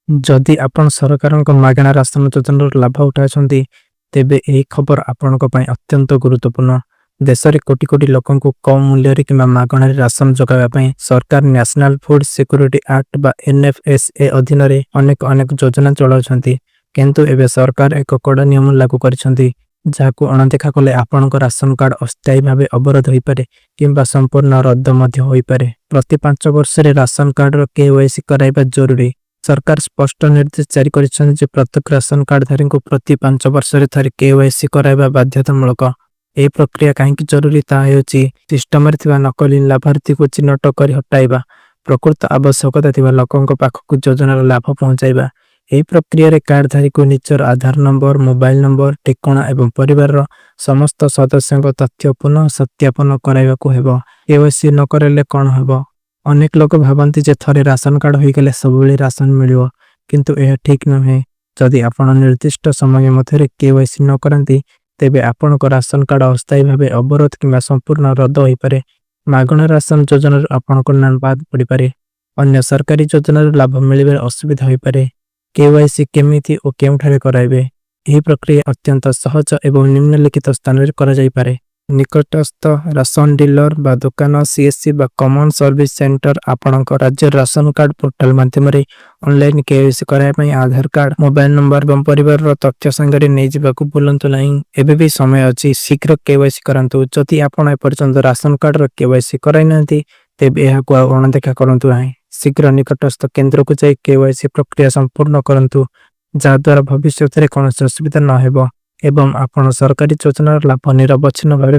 ଯଦି ଆପଣ ସରକାରଙ୍କ ମାଗଣା ରାସନ ଯୋଜନାର ଲାଭ ଉଠାଉଛନ୍ତି, ତେବେ ଏହି ଖବର ଆପଣଙ୍କ ପାଇଁ ଅତ୍ୟନ୍ତ ଗୁରୁତ୍ୱପୂର୍ଣ୍ଣ। ଦେଶରେ କୋଟି କୋଟି ଲୋକଙ୍କୁ କମ୍ ମୂଲ୍ୟରେ କିମ୍ବା ମାଗଣାରେ ରାସନ ଯୋଗାଇବା ପାଇଁ ସରକାର ନ୍ୟାସନାଲ ଫୁଡ ସିକ୍ୟୁରିଟି ଆକ୍ଟ ବା ଏନ୍ଏଫ୍ଏସ୍ଏ ଅଧୀନରେ ଅନେକ ଅନେକ ଯୋଜନା ଚଳାଉଛନ୍ତି। କିନ୍ତୁ ଏବେ ସରକାର ଏକ କଡ଼ା ନିୟମ ଲାଗୁ କରିଛନ୍ତି, ଯାହାକୁ ଅଣଦେଖା କଲେ ଆପଣଙ୍କ ରାସନ କାର୍ଡ ଅସ୍ଥାୟୀ ଭାବେ ଅବରୋଧ ହୋଇପାରେ କିମ୍ବା ସମ୍ପୂର୍ଣ୍ଣ ରଦ୍ଦ ମଧ୍ୟ ହୋଇପାରେ। ପ୍ରତି 5 ବର୍ଷରେ ରାସନ କାର୍ଡର କେୱାଇସି କରାଇବା ଜରୁରୀ। ସରକାର ସ୍ପଷ୍ଟ ନିର୍ଦ୍ଦେଶ ଜାରି କରିଛନ୍ତି ଯେ ପ୍ରତ୍ୟେକ ରାସନ କାର୍ଡଧାରୀଙ୍କୁ ପ୍ରତି 5 ବର୍ଷରେ ଥରେ କେୱାଇସି କରାଇବା ବାଧ୍ୟତାମୂଳକ। ଏହି ପ୍ରକ୍ରିୟା କାହିଁକି ଜରୁରୀ, ତାହା ହେଉଛି ସିଷ୍ଟମରେ ଥିବା ନକଲି ଲାଭାର୍ଥୀକୁ ଚିହ୍ନଟ କରି ହଟାଇବା, ପ୍ରକୃତ ଆବଶ୍ୟକତା ଥିବା ଲୋକଙ୍କ ପାଖକୁ ଯୋଜନାର ଲାଭ ପହଞ୍ଚାଇବା। ଏହି ପ୍ରକ୍ରିୟାରେ କାର୍ଡଧାରୀକୁ ନିଜର ଆଧାର ନମ୍ବର, ମୋବାଇଲ ନମ୍ବର, ଠିକଣା ଏବଂ ପରିବାରର ସମସ୍ତ ସଦସ୍ୟଙ୍କ ତଥ୍ୟ ପୁନଃ ସତ୍ୟାପନ କରାଇବାକୁ ହେବ। କେୱାଇସି ନ କରାଇଲେ କ'ଣ ହେବ? ଅନେକ ଲୋକ ଭାବନ୍ତି ଯେ ଥରେ ରାସନ କାର୍ଡ ହୋଇଗଲେ ସବୁବେଳେ ରାସନ ମିଳିବ, କିନ୍ତୁ ଏହା ଠିକ୍ ନୁହେଁ। ଯଦି ଆପଣ ନିର୍ଦ୍ଦିଷ୍ଟ ସମୟ ମଧ୍ୟରେ କେୱାଇସି ନ କରାନ୍ତି, ତେବେ ଆପଣଙ୍କ ରାସନ କାର୍ଡ ଅସ୍ଥାୟୀ ଭାବେ ଅବରୋଧ କିମ୍ବା ସମ୍ପୂର୍ଣ୍ଣ ରଦ୍ଦ ହୋଇପାରେ। ମାଗଣା ରାସନ ଯୋଜନାରୁ ଆପଣଙ୍କ ନାଁ ବାଦ ପଡ଼ିପାରେ। ଅନ୍ୟ ସରକାରୀ ଯୋଜନାର ଲାଭ ମିଳିବାରେ ଅସୁବିଧା ହୋଇପାରେ। କେୱାଇସି କେମିତି ଓ କେଉଁଠାରେ କରାଇବେ? ଏହି ପ୍ରକ୍ରିୟା ଅତ୍ୟନ୍ତ ସହଜ ଏବଂ ନିମ୍ନଲିଖିତ ସ୍ଥାନରେ କରାଯାଇପାରେ: ନିକଟସ୍ଥ ରାସନ ଡିଲର ବା ଦୋକାନ, ସିଏସସି ବା କମନ ସର୍ଭିସ ସେଣ୍ଟର, ଆପଣଙ୍କ ରାଜ୍ୟର ରାସନ କାର୍ଡ ପୋର୍ଟାଲ ମାଧ୍ୟମରେ। ଅନଲାଇନ କେୱାଇସି କରାଇବା ପାଇଁ ଆଧାର କାର୍ଡ, ମୋବାଇଲ ନମ୍ବର ଏବଂ ପରିବାରର ତଥ୍ୟ ସାଙ୍ଗରେ ନେଇଯିବାକୁ ଭୁଲନ୍ତୁ ନାହିଁ। ଏବେ ବି ସମୟ ଅଛି, ଶୀଘ୍ର କେୱାଇସି କରାନ୍ତୁ। ଯଦି ଆପଣ ଏପର୍ଯ୍ୟନ୍ତ ରାସନ କାର୍ଡର କେୱାଇସି କରାଇନାହାନ୍ତି, ତେବେ ଏହାକୁ ଆଉ ଅଣଦେଖା କରନ୍ତୁ ନାହିଁ। ଶୀଘ୍ର ନିକଟସ୍ଥ କେନ୍ଦ୍ରକୁ ଯାଇ କେୱାଇସି ପ୍ରକ୍ରିୟା ସମ୍ପୂର୍ଣ୍ଣ କରନ୍ତୁ, ଯାହାଦ୍ୱାରା ଭବିଷ୍ୟତରେ କୌଣସି ଅସୁବିଧା ନ ହେବ ଏବଂ ଆପଣ ସରକାରୀ ଯୋଜନାର ଲାଭ ନିରବଚ୍ଛିନ୍ନ ଭାବେ